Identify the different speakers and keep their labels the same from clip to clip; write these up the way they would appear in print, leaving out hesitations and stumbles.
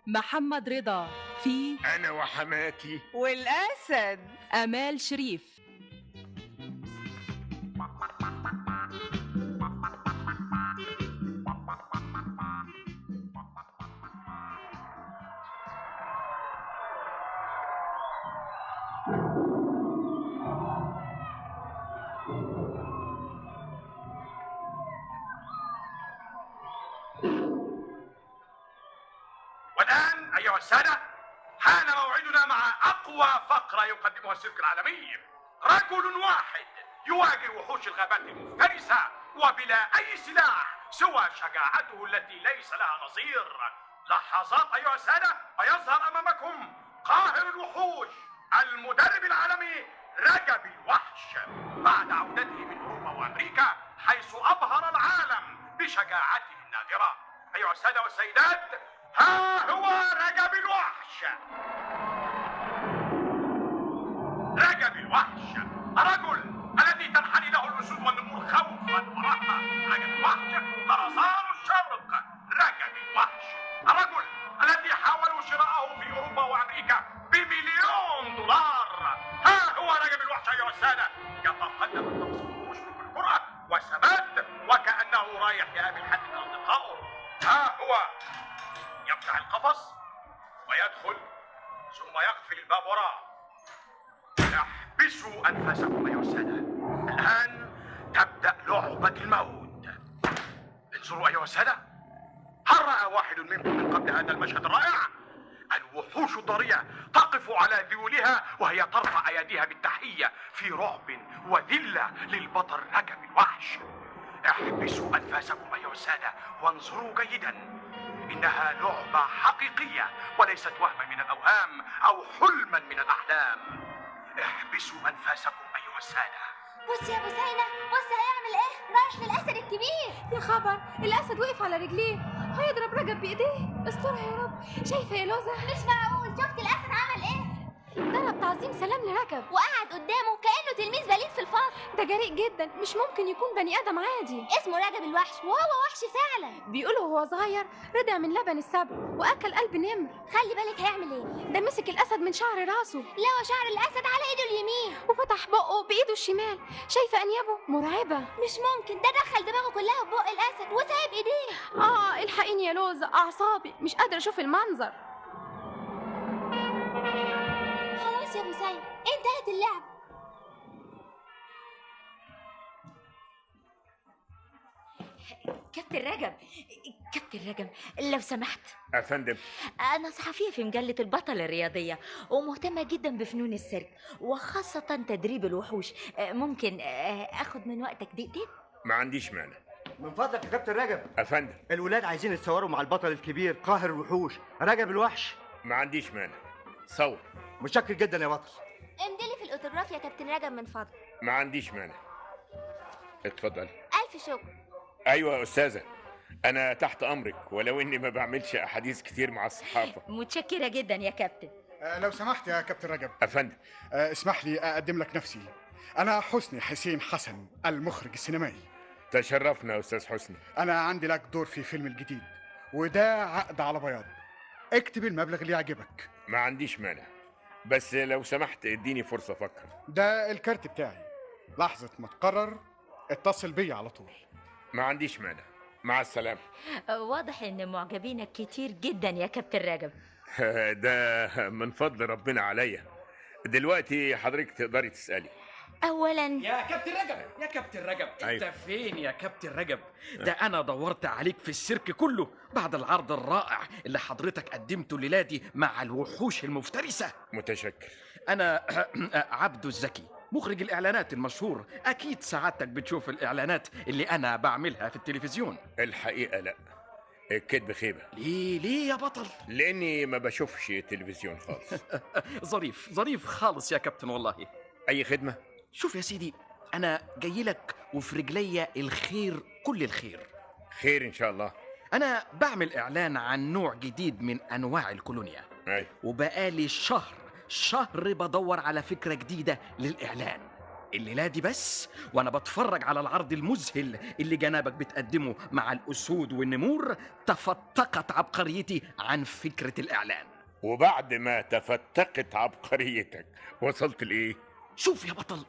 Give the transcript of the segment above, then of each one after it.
Speaker 1: محمد رضا في
Speaker 2: أنا وحماتي
Speaker 3: والأسد،
Speaker 1: أمال شريف.
Speaker 4: والآن أيها السادة، حان موعدنا مع أقوى فقرة يقدمها السيرك العالمي. رجل واحد يواجه وحوش الغابات المفترسة وبلا أي سلاح سوى شجاعته التي ليس لها نظير. لحظات أيها السادة ويظهر أمامكم قاهر الوحوش المدرب العالمي رجب الوحش، بعد عودته من أوروبا وأمريكا حيث أبهر العالم بشجاعته النادرة. أيها السادة والسيدات، ها هو رجب الوحش. رجب الوحش، الرجل الذي تنحني له الأسود والنمور خوفا ورهبة. رجب الوحش، طرزان الشرق. رجب الوحش، الرجل الذي حاولوا شراءه في أوروبا وأمريكا ب$1,000,000. ها هو رجب الوحش أيها السادة، يتقدم القفص الوحوش بكل جرأة وثبات وكأنه رايح يقابل حد من أصدقائه. ها هو يفتح القفص ويدخل ثم يقفل الباب وراه. احبسوا أنفاسكم أيها السادة، الآن تبدأ لعبة الموت. انظروا أيها السادة، هل رأى واحد منكم من قبل هذا المشهد الرائع؟ الوحوش الضارية تقف على ذيولها وهي ترفع أيديها بالتحية في رعب وذلة للبطل رجب الوحش. احبسوا أنفاسكم أيها السادة وانظروا جيدا، إنها لعبة حقيقية وليست وهما من الأوهام أو حلما من الأحلام. احبسوا أنفاسكم أيها السادة.
Speaker 5: بص يا بوسينة، بص هيعمل إيه؟ رايح للأسد الكبير.
Speaker 6: يا خبر، الأسد وقف على رجليه، هيضرب رجب بإيديه. استرها يا رب. شايفة يا لوزة؟
Speaker 5: مش معقول، شفت الأسد عمل إيه؟
Speaker 6: ضرب تعظيم سلام لرجب
Speaker 5: وقعد قدامه كأنه تلميذ بليد في الفصل.
Speaker 6: ده جريء جدا، مش ممكن يكون بني آدم عادي.
Speaker 5: اسمه رجب الوحش وهو وحش فعلا.
Speaker 6: بيقولوا هو صغير رضع من لبن السبع وأكل قلب نمر.
Speaker 5: خلي بالك هيعمل ايه. ده
Speaker 6: مسك الأسد من شعر راسه،
Speaker 5: لوى شعر الأسد على ايده اليمين
Speaker 6: وفتح بقه بإيده الشمال. شايفة أنيابه مرعبة.
Speaker 5: مش ممكن، ده دخل دماغه كلها في بق الأسد وسايب ايديه.
Speaker 6: الحقيني يا لوزة، أعصابي مش قادرة أشوف المنظر.
Speaker 5: خلاص يا بوسينة، انتهت اللعبة.
Speaker 7: كابتن رجب، كابتن رجب لو سمحت.
Speaker 2: أفندم.
Speaker 7: أنا صحفية في مجلة البطل الرياضية ومهتمة جدا بفنون السيرك وخاصة تدريب الوحوش. ممكن أخد من وقتك دقيقتين؟
Speaker 2: ما عنديش مانع.
Speaker 8: من فضلك يا كابتن رجب.
Speaker 2: أفندم.
Speaker 8: الولاد عايزين يتصوروا مع البطل الكبير قاهر الوحوش رجب الوحش.
Speaker 2: ما عنديش مانع، صور.
Speaker 8: متشكر جدا يا بطل.
Speaker 5: امضي في الاوتوغراف يا كابتن رجب من فضلك.
Speaker 2: ما عنديش مانع، اتفضل.
Speaker 5: ألف شكر.
Speaker 2: ايوه يا استاذه، انا تحت امرك، ولو اني ما بعملش احاديث كتير مع الصحافة.
Speaker 7: متشكره جدا يا كابتن.
Speaker 9: لو سمحت يا كابتن رجب.
Speaker 2: افندم.
Speaker 9: اسمح لي اقدم لك نفسي، انا حسني حسين حسن المخرج السينمائي.
Speaker 2: تشرفنا يا استاذ حسني.
Speaker 9: انا عندي لك دور في فيلم الجديد، وده عقد على بياض. اكتب المبلغ اللي يعجبك.
Speaker 2: ما عنديش مانع، بس لو سمحت اديني فرصة افكر.
Speaker 9: ده الكارت بتاعي، لحظة ما تقرر اتصل بيا على طول.
Speaker 2: ما عنديش مانع، مع السلامة.
Speaker 7: واضح ان معجبينك كتير جدا يا كابتن رجب.
Speaker 2: ده من فضل ربنا عليا. دلوقتي حضرتك تقدري تسألي.
Speaker 7: اولا
Speaker 10: يا كابتن رجب، يا كابتن رجب. أيوة. انت فين يا كابتن رجب؟ ده انا دورت عليك في السيرك كله بعد العرض الرائع اللي حضرتك قدمته ليلادي مع الوحوش المفترسة.
Speaker 2: متشكر.
Speaker 10: انا عبده الزكي، مخرج الإعلانات المشهور. أكيد سعادتك بتشوف الإعلانات اللي أنا بعملها في التلفزيون.
Speaker 2: الحقيقة لا، الكذب خيبة.
Speaker 10: ليه ليه يا بطل؟
Speaker 2: لأني ما بشوفش تلفزيون خالص.
Speaker 10: ظريف ظريف خالص يا كابتن والله.
Speaker 2: أي خدمة؟
Speaker 10: شوف يا سيدي، أنا جاي لك وفي رجليا الخير كل الخير.
Speaker 2: خير إن شاء الله.
Speaker 10: أنا بعمل إعلان عن نوع جديد من أنواع الكولونيا.
Speaker 2: أي.
Speaker 10: وبقالي شهر بدور على فكرة جديدة للإعلان. الليلة دي بس وانا بتفرج على العرض المذهل اللي جنابك بتقدمه مع الاسود والنمور، تفتقت عبقريتي عن فكرة الاعلان.
Speaker 2: وبعد ما تفتقت عبقريتك وصلت لايه؟
Speaker 10: شوف يا بطل،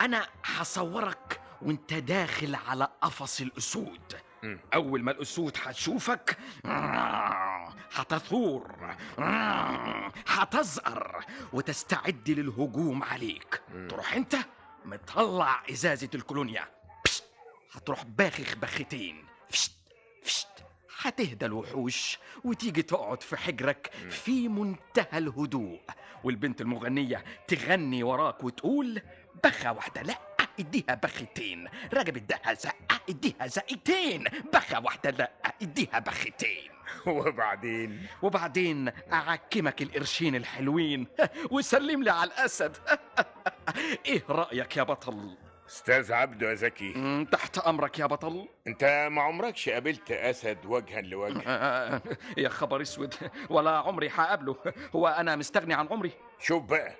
Speaker 10: انا هصورك وانت داخل على قفص الاسود. اول ما الاسود هتشوفك هتثور، هتزأر وتستعد للهجوم عليك. تروح انت مطلع ازازة الكولونيا، هتروح باخخ بختين، فشت، هتهدى الوحوش وتيجي تقعد في حجرك في منتهى الهدوء، والبنت المغنية تغني وراك وتقول بخة واحدة لا اديها بختين، رجب اداها زقة اديها زقتين، بخة واحدة لا اديها بختين. وبعدين اعكمك القرشين الحلوين وسلم لي على الاسد. ايه رأيك يا بطل؟
Speaker 2: استاذ عبده يا زكي،
Speaker 10: تحت امرك يا بطل.
Speaker 2: انت ما عمركش قابلت اسد وجها لوجه؟
Speaker 10: يا خبر اسود، ولا عمري هقابله. هو انا مستغني عن عمري؟
Speaker 2: شوف بقى،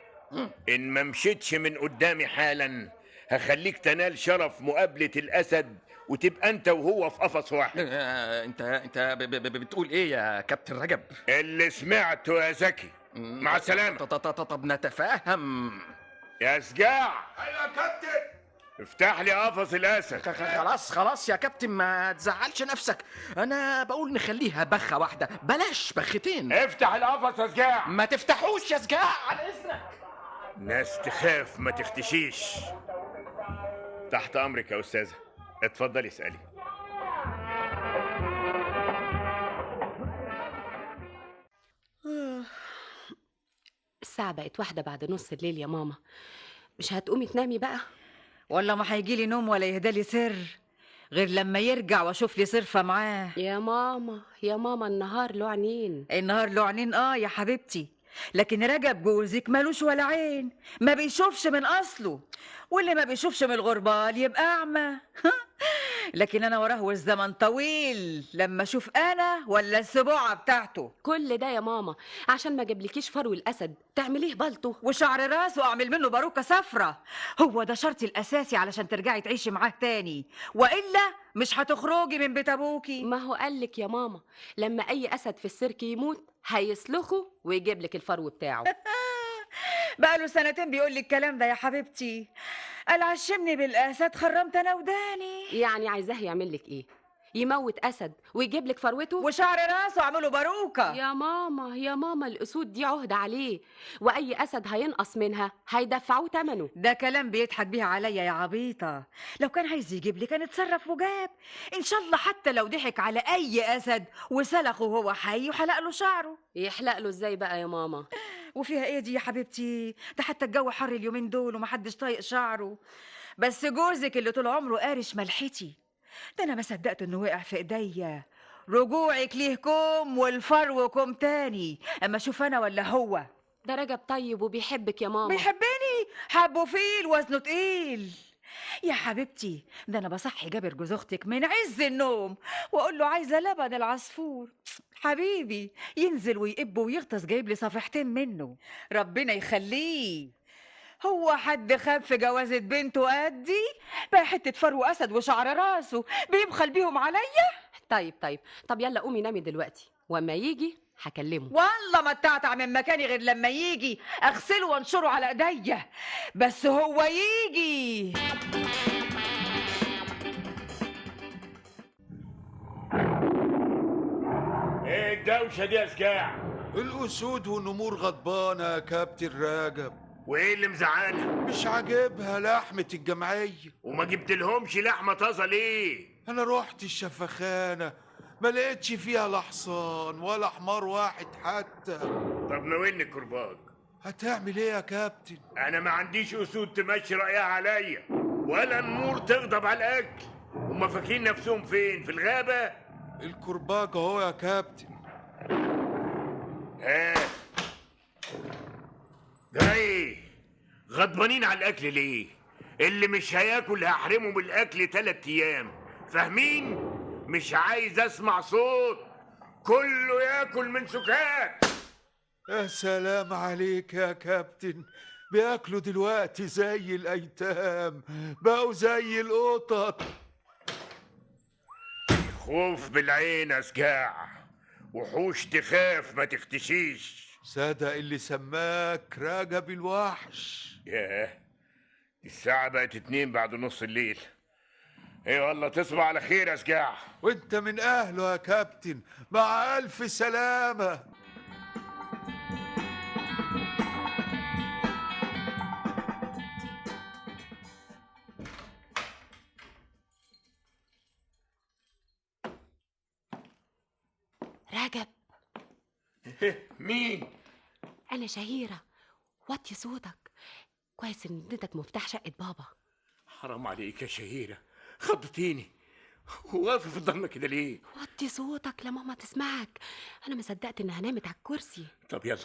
Speaker 2: ان ما مشيتش من قدامي حالا هخليك تنال شرف مقابلة الأسد وتبقى أنت وهو في قفص واحد.
Speaker 10: أنت بتقول إيه يا كابتن رجب؟
Speaker 2: اللي سمعته يا زكي. مع السلامة.
Speaker 10: طب نتفاهم
Speaker 2: يا سجاع.
Speaker 4: أيوة يا كابتن،
Speaker 2: افتح لي قفص الأسد.
Speaker 10: خلاص يا كابتن، ما تزعلش نفسك، أنا بقول نخليها بخة واحدة بلاش بختين.
Speaker 2: افتح القفص يا سجاع.
Speaker 10: ما تفتحوش يا سجاع، على إذنك.
Speaker 2: ناس تخاف ما تختشيش. تحت أمرك يا أستاذة، اتفضلي اسألي.
Speaker 3: الساعة بقت 1:01 الليل يا ماما، مش هتقومي تنامي بقى؟
Speaker 11: والله ما هيجيلي نوم ولا يهدالي سر غير لما يرجع واشوف لي صرفة معاه.
Speaker 3: يا ماما يا ماما، النهار له عينين.
Speaker 11: النهار له عينين يا حبيبتي، لكن رجب جوزك مالوش ولا عين، ما بيشوفش من اصله، واللي ما بيشوفش من الغربال يبقى اعمى. لكن انا وراه والزمن طويل لما اشوف انا ولا السبوعه بتاعته.
Speaker 3: كل ده يا ماما عشان ما جابلكيش فرو الاسد تعمليه بلطو
Speaker 11: وشعر راسه اعمل منه باروكه صفرة. هو ده شرطي الاساسي علشان ترجعي تعيشي معاه تاني، والا مش هتخرجي من بيت ابوكي.
Speaker 3: ما هو قالك يا ماما لما اي اسد في السيرك يموت هيسلخه ويجيب لك الفرو بتاعه.
Speaker 11: بقاله سنتين بيقول لي الكلام ده يا حبيبتي. قال عشمني بالاسد خرمت انا وداني.
Speaker 3: يعني عايزاه يعمل لك ايه؟ يموت اسد ويجيب لك فروته
Speaker 11: وشعر راسه اعمله باروكه؟
Speaker 3: يا ماما يا ماما، الاسود دي عهد عليه، واي اسد هينقص منها هيدفعوه ثمنه.
Speaker 11: ده كلام بيضحك بيها عليا يا عبيطه. لو كان عايز يجيب لي كان اتصرف وجاب، ان شاء الله حتى لو ضحك على اي اسد وسلخه وهو حي وحلق له شعره.
Speaker 3: يحلق له ازاي بقى يا ماما؟
Speaker 11: وفيها ايه دي يا حبيبتي؟ ده حتى الجو حر اليومين دول ومحدش طايق شعره. بس جوزك اللي طول عمره قارش ملحتي، ده انا ما صدقت انه وقع في ايديا. رجوعك ليه كوم والفرو كوم تاني، اما اشوف انا ولا هو.
Speaker 3: ده رجب طيب وبيحبك يا ماما.
Speaker 11: بيحبني؟ حبه فيل وزنه تقيل يا حبيبتي. ده انا بصحي جابر جوز اختك من عز النوم واقول له عايزه لبن العصفور حبيبي، ينزل ويقب ويغطس جايب لي صفحتين منه. ربنا يخليه. هو حد خاب في جوازة بنته قدي؟ بقى حتة فرو أسد وشعر راسه بيبخل بيهم عليا؟
Speaker 3: طيب طيب طب يلا قومي نامي دلوقتي، واما يجي هكلمه.
Speaker 11: والله ما اتعتع من مكاني غير لما يجي اغسله وانشره على ايديا، بس هو يجي.
Speaker 2: ايه الدوشة دي يا سجاع؟
Speaker 12: الاسود والنمور غضبانه يا كابتن رجب.
Speaker 2: وايه اللي مزعلها؟
Speaker 12: مش عاجبها لحمه الجمعية.
Speaker 2: وما جبتلهمش لحمه طازة ليه؟
Speaker 12: انا رحت الشفخانه ما لقيتش فيها لا حصان ولا حمار واحد حتى.
Speaker 2: طب ناولني الكرباج.
Speaker 12: هتعمل ايه يا كابتن؟
Speaker 2: انا ما عنديش اسود تمشي رايها عليا، ولا النمور تغضب على الاكل. هما فاكرين نفسهم فين؟ في الغابة؟
Speaker 12: الكرباج اهو يا كابتن.
Speaker 2: ها ده ايه؟ غضبانين على الاكل ليه؟ اللي مش هياكل هحرمه من الاكل 3 ايام، فاهمين؟ مش عايز اسمع صوت، كله ياكل من سكات.
Speaker 12: يا سلام عليك يا كابتن، بياكلوا دلوقتي زي الايتام، بقوا زي القطط.
Speaker 2: خوف بالعين يا سجاع، وحوش تخاف ما تختشيش.
Speaker 12: صدق اللي سماك رجب الوحش.
Speaker 2: ياه، الساعة بقت 2 بعد نص الليل. ايه والله، تصبح على خير يا سجاع.
Speaker 12: وانت من اهله يا كابتن، مع الف سلامة.
Speaker 3: رجب.
Speaker 2: مين؟
Speaker 3: أنا شهيرة. وطي صوتك. كويس إن اديتك مفتاح شقة بابا.
Speaker 2: حرام عليك يا شهيرة، خضتيني. واقفة في الضلمة كده ليه؟
Speaker 3: وطي صوتك لماما تسمعك. أنا ما صدقت إنها نامت على الكرسي.
Speaker 2: طب يلا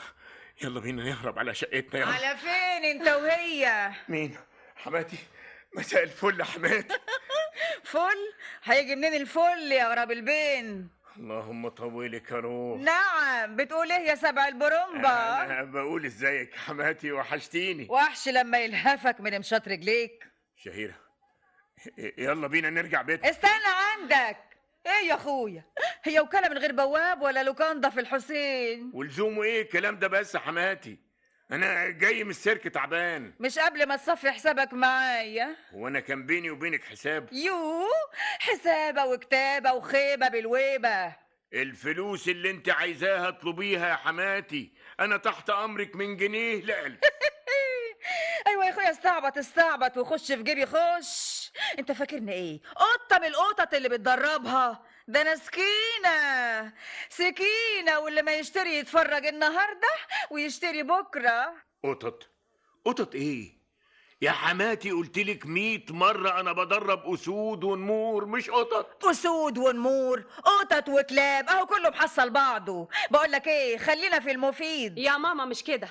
Speaker 2: يلا بينا نهرب على شقتنا. يلا.
Speaker 11: على فين أنت وهي؟
Speaker 2: مين؟ حماتي. مساء الفل يا حماتي.
Speaker 11: فل؟ هيجي منين الفل يا غراب البين؟
Speaker 2: اللهم طولك يا روح.
Speaker 11: نعم، بتقول ايه يا سبع البرمبة؟
Speaker 2: انا بقول ازيك يا حماتي، وحشتيني.
Speaker 11: وحش لما يلهفك من مشاط رجليك.
Speaker 2: شهيرة يلا بينا نرجع بيتنا.
Speaker 11: استنى عندك. ايه يا اخويا، هي وكالة من غير بواب ولا لوكاندا في الحسين؟
Speaker 2: ولزومه ايه الكلام ده بس يا حماتي؟ انا جاي من السيرك تعبان.
Speaker 11: مش قبل ما تصفي حسابك معايا.
Speaker 2: وانا كان بيني وبينك حساب؟
Speaker 11: يو، حسابه وكتابه وخيبه بالويبه.
Speaker 2: الفلوس اللي انت عايزاها اطلبيها يا حماتي، انا تحت امرك من جنيه لألف.
Speaker 11: ايوه يا اخويا، استعبط استعبط وخش في جيبي خش. انت فاكرني ايه؟ قطة من القطط اللي بتدربها؟ ده انا سكينة سكينة، واللي ما يشتري يتفرج النهارده ويشتري بكره.
Speaker 2: قطط؟ قطط ايه يا حماتي؟ قلتلك 100 مرة انا بدرب اسود ونمور مش قطط.
Speaker 11: اسود ونمور، قطط وكلاب، اهو كله محصل بعضه. بقول لك ايه، خلينا في المفيد.
Speaker 3: يا ماما مش كده.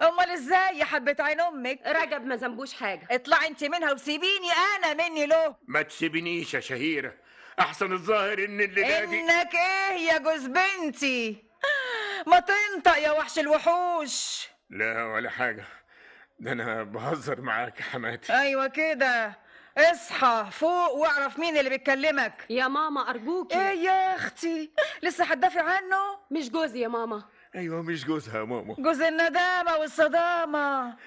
Speaker 11: امال ازاي يا حبة عين امك؟
Speaker 3: رجب ما ذنبوش حاجة.
Speaker 11: اطلعي انت منها وسيبيني انا مني له.
Speaker 2: ما تسيبينيش يا شهيرة، احسن الظاهر ان اللي دي.
Speaker 11: انك ايه يا جوز بنتي؟ ما تنطق يا وحش الوحوش.
Speaker 2: لا ولا حاجة، ده انا بهزر معاك يا حماتي.
Speaker 11: ايوه كده، اصحى فوق واعرف مين اللي بيتكلمك.
Speaker 3: يا ماما ارجوكي.
Speaker 11: ايه يا اختي، لسه هتدافع عنه؟
Speaker 3: مش جوزي يا ماما.
Speaker 2: ايوه مش جوزها يا ماما،
Speaker 11: جوز الندامة والصدامه.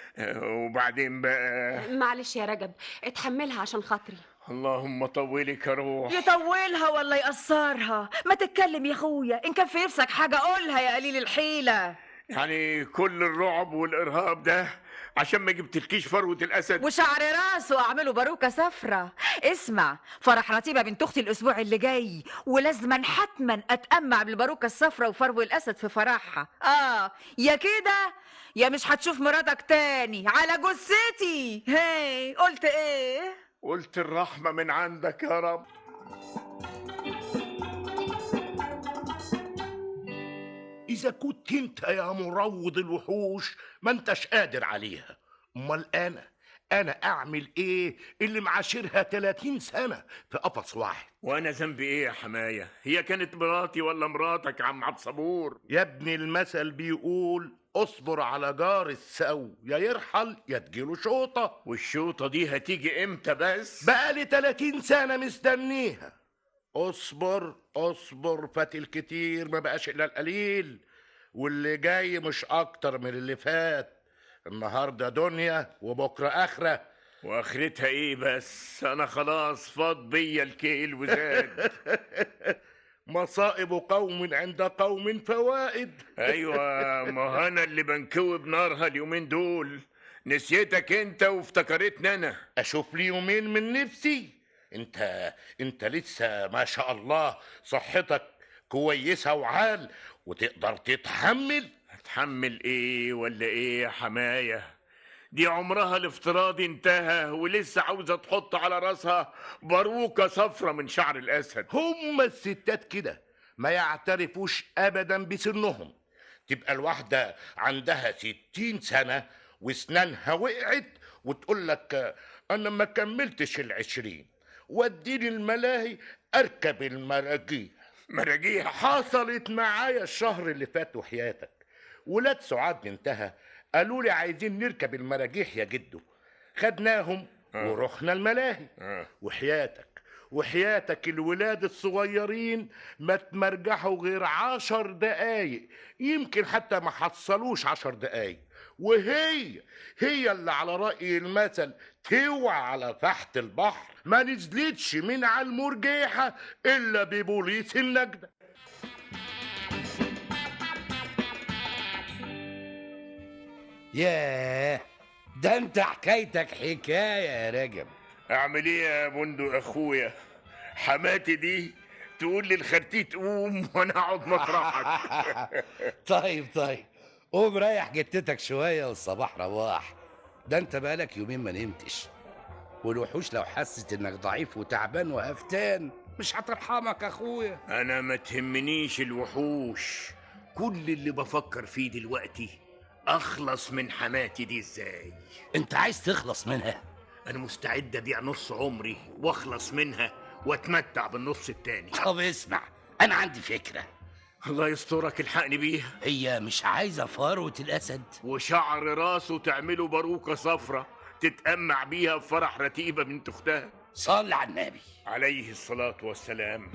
Speaker 2: وبعدين بقى
Speaker 3: معلش يا رجب، اتحملها عشان خاطري.
Speaker 2: اللهم طولك يا روح.
Speaker 11: يطولها ولا يقصرها؟ ما تتكلم يا اخويا، ان كان في نفسك حاجة قولها يا قليل الحيلة.
Speaker 2: يعني كل الرعب والارهاب ده عشان ما جبتلكيش فروه الاسد
Speaker 11: وشعر راسه اعمله باروكه سفره؟ اسمع، فرح رتيبه بنت اختي الاسبوع اللي جاي، ولازما حتما اتأمع بالباروكه السفرة وفرو الاسد في فرحها. يا كده يا مش هتشوف مراتك تاني على جثتي. هاي قلت ايه؟
Speaker 2: قلت الرحمة من عندك يا رب.
Speaker 13: إذا كنت أنت يا مروض الوحوش ما أنتش قادر عليها، أمال أنا أعمل إيه اللي معاشرها 30 سنة في قفص واحد؟
Speaker 2: وأنا ذنبي إيه يا حماية؟ هي كانت مراتي ولا مراتك يا عم عبد الصبور؟
Speaker 13: يا ابني المثل بيقول اصبر على جار السو، يا يرحل يا تجيله شوطة.
Speaker 2: والشوطة دي هتيجي إمتى بس؟
Speaker 13: بقالي 30 سنة مستنيها. اصبر اصبر، فات الكتير ما بقاش الا القليل، واللي جاي مش اكتر من اللي فات. النهارده دنيا وبكره اخره.
Speaker 2: واخرتها ايه بس؟ انا خلاص فاض بيا الكيل وزاد.
Speaker 13: مصائب قوم عند قوم فوائد.
Speaker 2: ايوه، ما انا اللي بنكوي بنارها اليومين دول. نسيتك انت وافتكرتني انا.
Speaker 13: اشوف لي يومين من نفسي. انت لسه ما شاء الله صحتك كويسة وعال وتقدر تتحمل.
Speaker 2: اتحمل ايه ولا ايه يا حماية؟ دي عمرها الافتراضي انتهى، ولسه عاوزه تحط على راسها باروكه صفرة من شعر الاسد.
Speaker 13: هما الستات كده ما يعترفوش ابدا بسنهم. تبقى الواحدة عندها 60 سنة واسنانها وقعت وتقول لك انا ما كملتش 20، وديني الملاهي اركب المراجيح.
Speaker 2: مراجيح؟
Speaker 13: حصلت معايا الشهر اللي فات وحياتك. ولاد سعاد بنتها قالوا لي عايزين نركب المراجيح يا جدو. خدناهم ورحنا الملاهي. وحياتك وحياتك الولاد الصغيرين ما تمرجحوا غير 10 دقايق، يمكن حتى ما حصلوش 10 دقايق. وهي هي اللي على رأي المثل توعى على تحت البحر، ما نزلتش من على المرجيحة إلا ببوليس النجدة.
Speaker 14: ياه، ده انت حكايتك حكاية يا رجب.
Speaker 2: اعمل ايه يا بندق اخويا؟ حماتي دي تقول للخرتيت قوم وانا اقعد مطرحك.
Speaker 14: طيب قوم ريح جتتك شوية والصباح رواح. ده انت بقالك يومين ما نمتش، والوحوش لو حست انك ضعيف وتعبان وهفتان مش هترحمك اخويا.
Speaker 2: انا ما تهمنيش الوحوش، كل اللي بفكر فيه دلوقتي اخلص من حماتي دي ازاي.
Speaker 14: انت عايز تخلص منها؟
Speaker 2: انا مستعد ابيع نص عمري واخلص منها واتمتع بالنص التاني.
Speaker 14: طب اسمع، انا عندي فكرة.
Speaker 2: الله يسترك الحقني بيها.
Speaker 14: هي مش عايزة فروة الاسد
Speaker 2: وشعر راسه تعمله باروكة صفرة تتأمع بيها في فرح رتيبة بنت اختها.
Speaker 14: صل على النبي
Speaker 2: عليه الصلاة والسلام.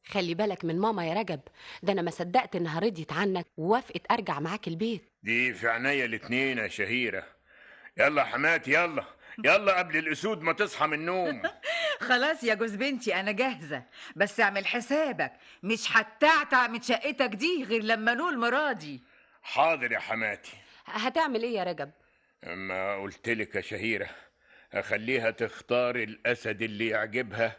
Speaker 3: خلي بالك من ماما يا رجب، ده انا ما صدقت انها رضيت عنك ووافقت ارجع معاك البيت.
Speaker 2: دي في عينيا الاتنين يا شهيرة. يلا يا حماتي، يلا يلا قبل الاسود ما تصحى من النوم.
Speaker 11: خلاص يا جوز بنتي انا جاهزة، بس اعمل حسابك مش هتعتع من شقتك دي غير لما نقول مرادي.
Speaker 2: حاضر يا حماتي.
Speaker 3: هتعمل ايه يا رجب؟
Speaker 2: ما قلتلك يا شهيرة، اخليها تختار الاسد اللي يعجبها،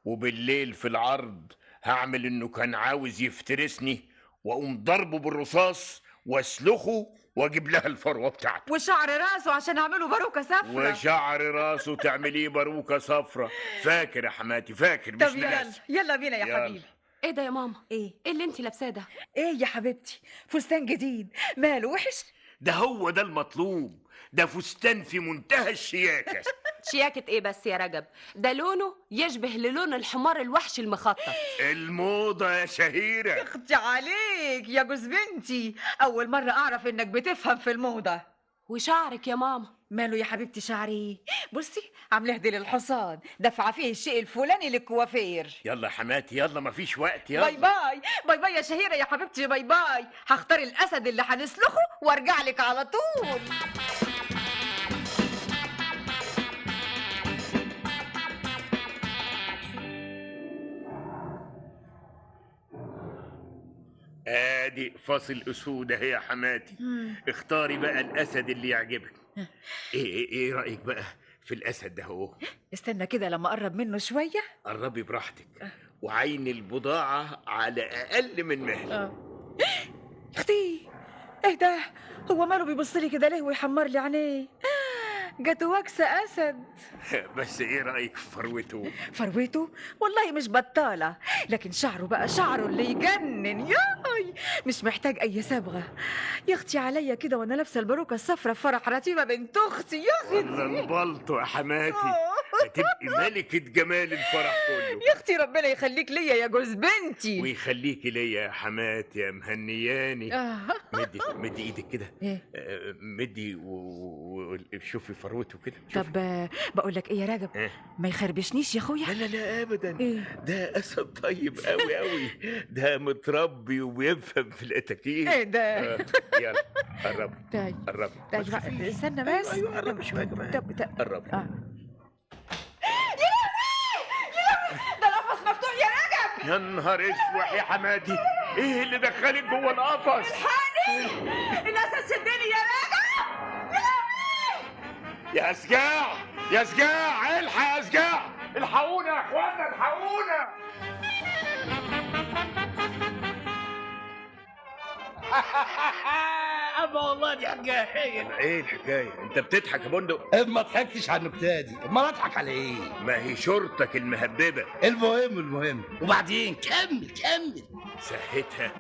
Speaker 2: وبالليل في العرض هعمل انه كان عاوز يفترسني واقوم ضربه بالرصاص واسلخه واجيب لها الفروه بتاعته.
Speaker 11: وشعر راسه عشان اعمله باروكه صفرة.
Speaker 2: وشعر راسه تعمليه باروكه صفرة. فاكر يا حماتي، فاكر. مش
Speaker 11: طب يلا يلا بينا يا حبيبي.
Speaker 3: ايه ده يا ماما؟
Speaker 11: ايه
Speaker 3: اللي انت لابساه ده؟
Speaker 11: ايه يا حبيبتي؟ فستان جديد، ماله وحش؟
Speaker 2: ده هو ده المطلوب، ده فستان في منتهى الشياكه.
Speaker 3: شياكة ايه بس يا رجب؟ ده لونه يشبه للون الحمار الوحش المخطط.
Speaker 2: الموضة يا شهيرة.
Speaker 11: اختي عليك يا جوز بنتي، أول مرة أعرف إنك بتفهم في الموضة.
Speaker 3: وشعرك يا ماما؟
Speaker 11: ماله يا حبيبتي شعري؟ بصي عاملاه ديل الحصان، دفع فيه الشيء الفلاني للكوافير.
Speaker 2: يلا يا حماتي يلا، مفيش وقت، يلا.
Speaker 11: bye bye bye bye يا شهيرة يا حبيبتي، bye bye. هختار الأسد اللي هنسلخه وارجع لك على طول.
Speaker 2: ادي فاصل اسود اهي يا حماتي. اختاري بقى الاسد اللي يعجبك. ايه ايه رايك بقى في الاسد ده؟ هو
Speaker 11: استنى كده لما اقرب منه شوية.
Speaker 2: قربي براحتك، وعين البضاعة على اقل من مهل.
Speaker 11: اختي ايه ده؟ هو ماله بيبص لي كده ليه ويحمر لي عينيه؟ جاته وكسه اسد.
Speaker 2: بس ايه رايك في فروته؟
Speaker 11: فروته والله مش بطاله، لكن شعره بقى، شعره اللي يجنن. ياي مش محتاج اي صبغة. يا اختي عليا كده وانا لابسه الباروكه الصفرا في فرح رتيبه بنت اختي. يا اختي
Speaker 2: والله البلطو يا حماتي، هتبقي ملكه جمال الفرح كله.
Speaker 11: يا اختي ربنا يخليك ليا يا جوز بنتي.
Speaker 2: ويخليكي ليا يا حماتي يا مهنياني. مدي ايدك كده. مدي وشوفي فروته كده.
Speaker 11: طب بقول لك ايه يا رجب؟ إيه؟ ما يخربشنيش يا اخويا.
Speaker 2: لا لا لا ابدا.
Speaker 11: إيه؟
Speaker 2: ده اسد طيب قوي قوي، ده متربي وبيفهم في الاتاكيت.
Speaker 11: ايه ده؟
Speaker 2: يلا قربي.
Speaker 11: طيب
Speaker 2: قربي.
Speaker 11: طيب استنى بس.
Speaker 2: ايوه قربي شوية كمان.
Speaker 11: طب
Speaker 2: قربي.
Speaker 11: يا لهوي يا لهوي، ده القفص مفتوح يا رجب.
Speaker 2: يا نهار اسود يا حماتي، ايه اللي دخلك جوه القفص؟
Speaker 11: الحقني، الاسد شدني يا رجب. يا لهوي
Speaker 2: يا سجاع يا سجاع، الحق يا سجاع، الحقونا يا اخوانا الحقونا.
Speaker 14: اما والله دي حكاية.
Speaker 2: ايه الحكاية؟ انت بتضحك يا بندق؟
Speaker 14: ما ضحكتش على النكتة دي، امال اضحك على ايه؟
Speaker 2: ما هي شورتك المهببه.
Speaker 14: المهم وبعدين كمل كمل.
Speaker 2: سهيتها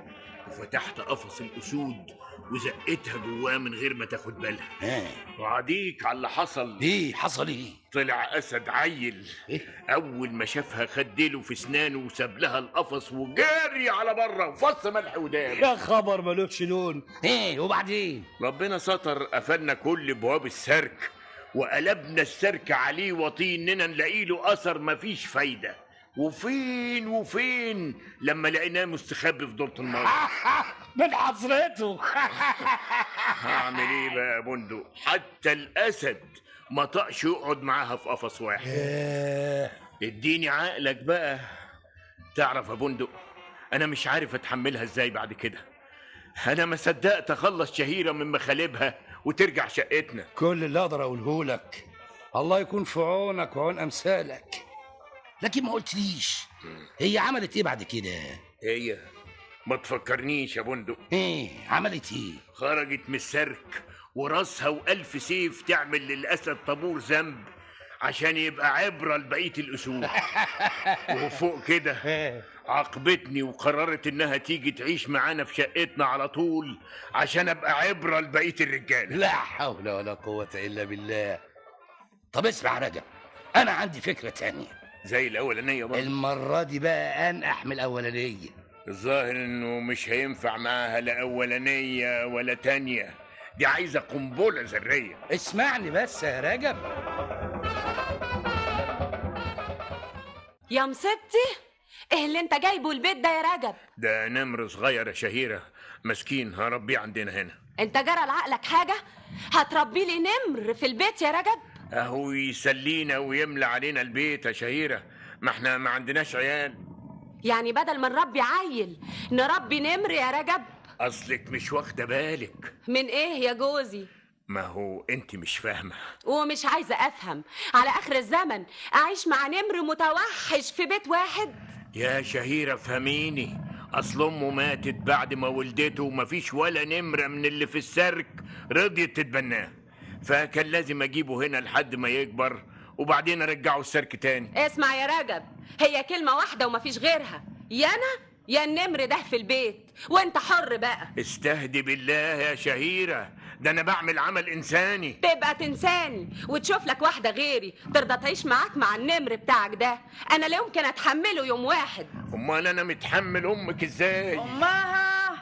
Speaker 2: وفتحت قفص الاسود وزقتها جواه من غير ما تاخد بالها. وعديك على اللي حصل.
Speaker 14: ايه حصل ايه؟
Speaker 2: طلع اسد عيل.
Speaker 14: إيه؟
Speaker 2: اول ما شافها خدله في اسنانه وساب لها القفص وجري على بره وفص ملح ودان.
Speaker 14: يا خبر ملوش لون. ايه وبعدين؟
Speaker 2: ربنا ستر، قفلنا كل ابواب السيرك وقلبنا السيرك عليه وطي اننا نلاقي له اثر، مفيش فايده. وفين وفين لما لقيناه مستخبي في دورة المية.
Speaker 14: من حسرته.
Speaker 2: هعمل ايه بقى يا بندق؟ حتى الاسد ما طقش يقعد معاها في قفص واحد. اديني عقلك بقى. تعرف يا بندق انا مش عارف اتحملها ازاي بعد كده. انا ما صدقت اخلص شهيرة من مخالبها وترجع شقتنا.
Speaker 14: كل اللي اقدر اقوله لك الله يكون في عونك وعون امثالك. لكن ما قلتليش هي عملت ايه بعد كده؟
Speaker 2: هي ما تفكرنيش يا بندق.
Speaker 14: ايه عملت ايه؟
Speaker 2: خرجت من السيرك وراسها والف سيف تعمل للاسد طابور ذنب عشان يبقى عبره لبقية الاسود. وفوق كده عاقبتني وقررت انها تيجي تعيش معانا في شقتنا على طول عشان ابقى عبره لبقية الرجالة.
Speaker 14: لا حول ولا قوة الا بالله. طب اسمع رجب، انا عندي فكرة تانية.
Speaker 2: زي الاولانية برضه؟
Speaker 14: المرة دي بقى انقح من الاولانية.
Speaker 2: الظاهر انه مش هينفع معاها لا اولانيه ولا تانية، دي عايزه قنبلة ذرية.
Speaker 14: اسمعني بس يا رجب.
Speaker 3: يا مصيبتي، ايه اللي انت جايبه البيت ده يا رجب؟
Speaker 2: ده نمر صغير يا شهيرة، مسكين هربيه عندنا هنا.
Speaker 3: انت جرى لعقلك حاجة؟ هتربي لي نمر في البيت يا رجب؟
Speaker 2: اهو يسلينا ويملى علينا البيت يا شهيرة، ما احنا ما عندناش عيال.
Speaker 3: يعني بدل ما نربي عيل نربي نمر يا رجب؟
Speaker 2: اصلك مش واخده بالك.
Speaker 3: من ايه يا جوزي؟
Speaker 2: ما هو انت مش فاهمه.
Speaker 3: ومش عايزه افهم. على اخر الزمن اعيش مع نمر متوحش في بيت واحد؟
Speaker 2: يا شهيرة فهميني، اصل امه ماتت بعد ما ولدته ومفيش ولا نمره من اللي في السيرك رضيت تتبناه، فكان لازم اجيبه هنا لحد ما يكبر وبعدين ارجعه السيرك تاني.
Speaker 3: اسمع يا رجب، هي كلمة واحدة ومفيش غيرها، يا انا يا النمر ده في البيت، وانت حر بقى.
Speaker 2: استهدي بالله يا شهيرة، ده انا بعمل عمل انساني.
Speaker 3: تبقى تنساني وتشوف لك واحدة غيري ترضى تعيش معاك مع النمر بتاعك ده. انا لا يمكن اتحمله يوم واحد.
Speaker 2: امال انا متحمل امك ازاي؟
Speaker 11: امها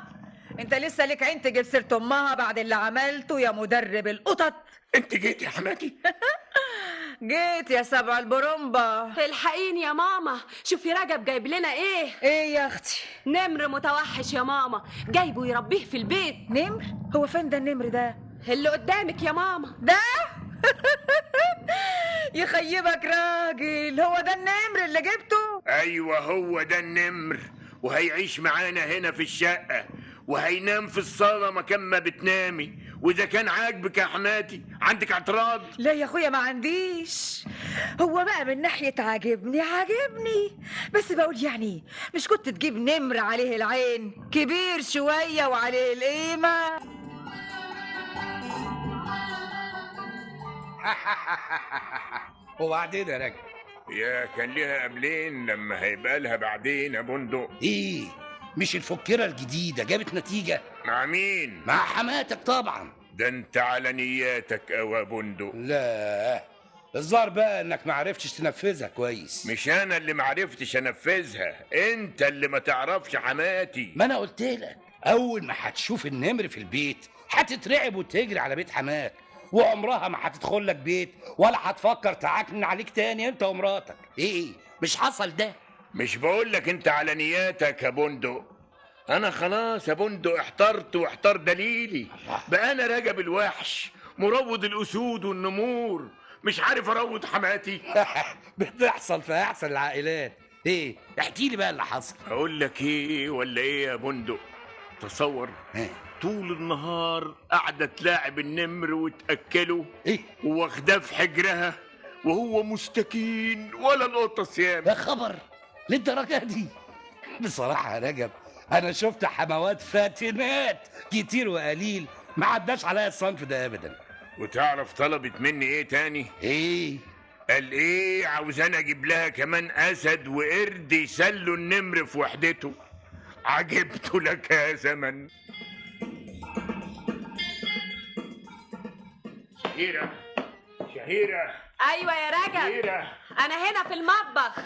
Speaker 11: انت لسه لك عين تجيب سيره امها بعد اللي عملته يا مدرب القطط؟
Speaker 2: انت جيت يا حماتي؟
Speaker 11: جيت يا سبع البرمبة.
Speaker 3: الحقيني يا ماما، شوفي رجب جايب لنا ايه.
Speaker 11: ايه يا اختي؟
Speaker 3: نمر متوحش يا ماما، جايبه يربيه في البيت.
Speaker 11: نمر؟ هو فين ده النمر ده؟
Speaker 3: اللي قدامك يا ماما
Speaker 11: ده؟ يخيبك راجل، هو ده النمر اللي جبته؟
Speaker 2: ايوه هو ده النمر، وهيعيش معانا هنا في الشقة، وهينام في الصالة مكان ما بتنامي. وإذا كان عاجبك يا حماتي، عندك اعتراض؟
Speaker 11: لا يا أخويا ما عنديش. هو بقى من ناحية عاجبني عاجبني، بس بقول يعني مش كنت تجيب نمر عليه العين، كبير شوية وعليه القيمة.
Speaker 14: وبعدين يا رجل؟
Speaker 2: يا كان ليها قبلين لما هيبقى لها بعدين يا بندق.
Speaker 14: إيه؟ مش الفكرة الجديدة جابت نتيجة؟
Speaker 2: مع مين؟
Speaker 14: مع حماتك طبعا.
Speaker 2: ده انت على نياتك أوي يا بندق.
Speaker 14: لا الظاهر بقى انك معرفتش تنفذها كويس.
Speaker 2: مش انا اللي معرفتش انفذها، انت اللي ما تعرفش حماتي.
Speaker 14: ما انا قلت لك اول ما هتشوف النمر في البيت هتترعب وتجري على بيت حماك، وعمرها ما هتدخل لك بيت ولا هتفكر تعكن عليك تاني انت ومراتك. ايه مش حصل ده؟
Speaker 2: مش بقول لك انت على نياتك يا بندق. انا خلاص يا بندق احترت واحتار دليلي. بقى انا رجب الوحش مروض الاسود والنمور، مش عارف اروض حماتي.
Speaker 14: بتحصل في احسن العائلات. ايه احكي لي بقى اللي حصل.
Speaker 2: اقول لك ايه ولا ايه يا بندق؟ تصور طول النهار قاعدة تلاعب النمر وتاكله،
Speaker 14: ايه،
Speaker 2: واخداه في حجرها وهو مستكين ولا القطة صيام.
Speaker 14: يا خبر للدرجة دي؟ بصراحة يا رجب انا شفت حموات فاتنات كتير وقليل ما عداش عليا الصنف ده ابدا.
Speaker 2: وتعرف طلبت مني ايه تاني؟
Speaker 14: ايه؟
Speaker 2: قال ايه؟ عاوزاني اجيب لها كمان اسد وقرد يسلوا النمر في وحدته. عجبت لك يا زمن. شهيرة، شهيرة.
Speaker 3: ايوه يا رجب.
Speaker 2: شهيرة،
Speaker 3: انا هنا في المطبخ.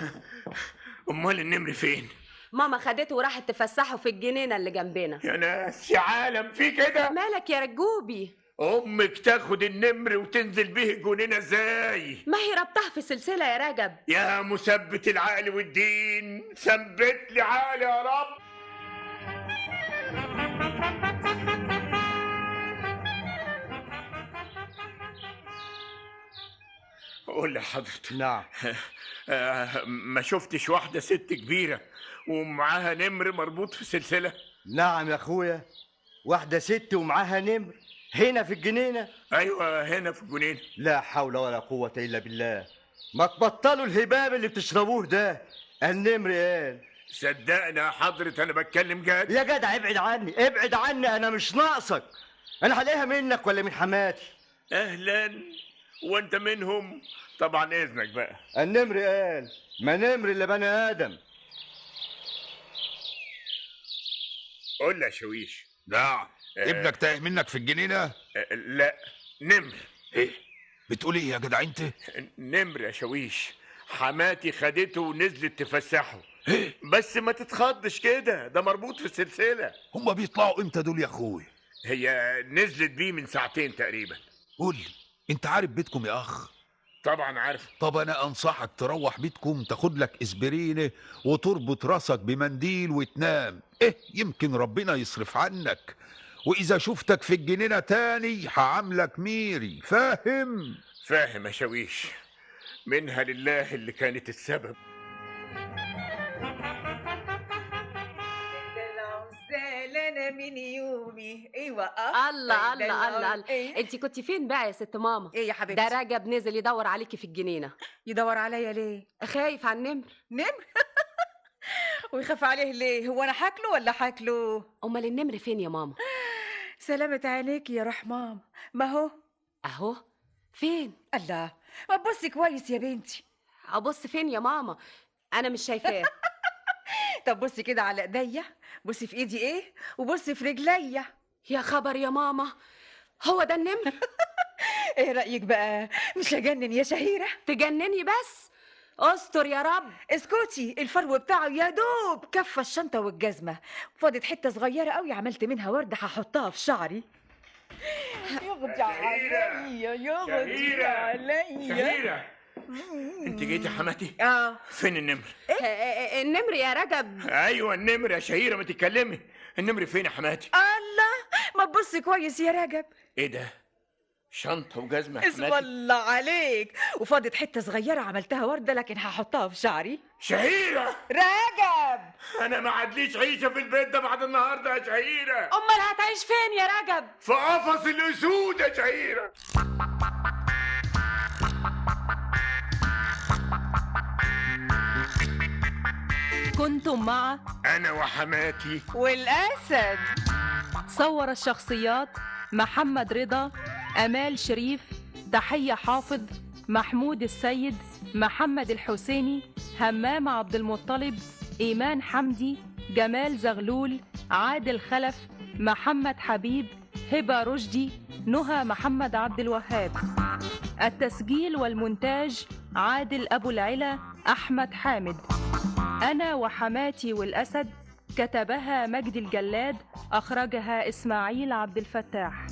Speaker 2: امال النمر فين؟
Speaker 3: ماما خدته وراحت تفسحه في الجنينة اللي جنبنا.
Speaker 2: يا ناس يا عالم، في كده؟
Speaker 3: مالك يا رجوبي؟
Speaker 2: امك تاخد النمر وتنزل به الجنينة ازاي؟
Speaker 3: ما هي ربطها في سلسلة يا رجب.
Speaker 2: يا مثبت العقل والدين، ثبت لي عقلي يا رب. قول لي حضرتك.
Speaker 8: نعم.
Speaker 2: ما شفتش واحدة ست كبيرة ومعاها نمر مربوط في سلسلة؟
Speaker 8: نعم يا اخويا، واحدة ست ومعاها نمر هنا في الجنينة؟
Speaker 2: ايوه هنا في الجنينة.
Speaker 8: لا حول ولا قوة الا بالله، ما تبطلوا الهباب اللي بتشربوه ده. النمر قال.
Speaker 2: صدقني يا حضرة انا بتكلم جد.
Speaker 8: يا جدع ابعد عني، ابعد عني، انا مش ناقصك. انا هلاقيها منك ولا من حماتي؟
Speaker 2: اهلا، وانت منهم طبعا. اذنك بقى.
Speaker 8: النمر قال، ما نمر الا بني ادم.
Speaker 2: قول لي يا شويش.
Speaker 12: نعم. ابنك تايه منك في الجنينة؟
Speaker 2: لا، نمر.
Speaker 12: ايه بتقول ايه يا جدع انت؟
Speaker 2: نمر يا شويش، حماتي خدته ونزلت تفسحه. إيه؟ بس ما تتخضش كده، ده مربوط في السلسلة.
Speaker 12: هما بيطلعوا امتى دول يا اخوي؟
Speaker 2: هي نزلت بيه من ساعتين تقريبا.
Speaker 12: قول لي، انت عارف بيتكم يا اخ؟
Speaker 2: طبعا عارف.
Speaker 12: طب انا انصحك تروح بيتكم، تاخد لك اسبرينه وتربط راسك بمنديل وتنام. ايه يمكن ربنا يصرف عنك. واذا شفتك في الجنينة تاني هعاملك ميري، فاهم؟
Speaker 2: فاهم يا شويش، منها لله اللي كانت السبب.
Speaker 11: انا من يومي. ايوه.
Speaker 3: الله الله الله الله. إيه؟ انت كنت فين بقى يا ست ماما؟
Speaker 11: ايه يا حبيبتي؟
Speaker 3: ده رجب نزل يدور عليكي في الجنينة.
Speaker 11: يدور عليا ليه؟
Speaker 3: خايف على النمر.
Speaker 11: نمر؟ ويخاف عليه ليه؟ هو انا حاكله ولا حاكله؟
Speaker 3: امال النمر فين يا ماما؟
Speaker 11: سلامة عينيكي يا روح ماما، ما هو
Speaker 3: اهو. فين؟
Speaker 11: الله، ما تبصي كويس يا بنتي.
Speaker 3: ابص فين يا ماما؟ انا مش شايفاه.
Speaker 11: طب بصي كده على ايديا، بصي في ايدي ايه، وبصي في رجليا.
Speaker 3: يا خبر يا ماما، هو ده النمر؟
Speaker 11: ايه رايك بقى؟ مش هجنن يا شهيرة؟
Speaker 3: تجنني بس، استر يا رب.
Speaker 11: اسكتي، الفرو بتاعه يا دوب كفى الشنطة والجزمه، فاضت حتة صغيرة قوي عملت منها ورده هحطها في شعري. يغدي عليا، يغدي عليا.
Speaker 2: شهيرة، انت جيتي يا حماتي؟ فين النمر؟
Speaker 3: إيه؟ النمر يا رجب.
Speaker 2: ايوه النمر يا شهيرة، ما تتكلمي. النمر فين يا حماتي؟
Speaker 11: الله، ما تبصي كويس يا رجب.
Speaker 2: ايه ده؟ شنطه وجزمه يا حماتي؟
Speaker 11: اسم الله عليك، وفاضت حتة صغيرة عملتها ورده لكن هحطها في شعري.
Speaker 2: شهيرة.
Speaker 11: رجب،
Speaker 2: انا ما عادليش عيشه في البيت ده بعد النهارده يا شهيرة.
Speaker 3: امال هتعيش فين يا رجب؟
Speaker 2: في قفص الاسود يا شهيرة.
Speaker 1: كنتم مع
Speaker 2: أنا وحماتي
Speaker 11: والأسد.
Speaker 1: صور الشخصيات محمد رضا، أمال شريف، تحية حافظ، محمود السيد، محمد الحسيني، همام عبد المطلب، إيمان حمدي، جمال زغلول، عادل خلف، محمد حبيب، هبة رشدي، نهى محمد عبد الوهاب. التسجيل والمونتاج عادل أبو العلا، أحمد حامد. أنا وحماتي والأسد، كتبها مجدي الجلاد، أخرجها إسماعيل عبد الفتاح.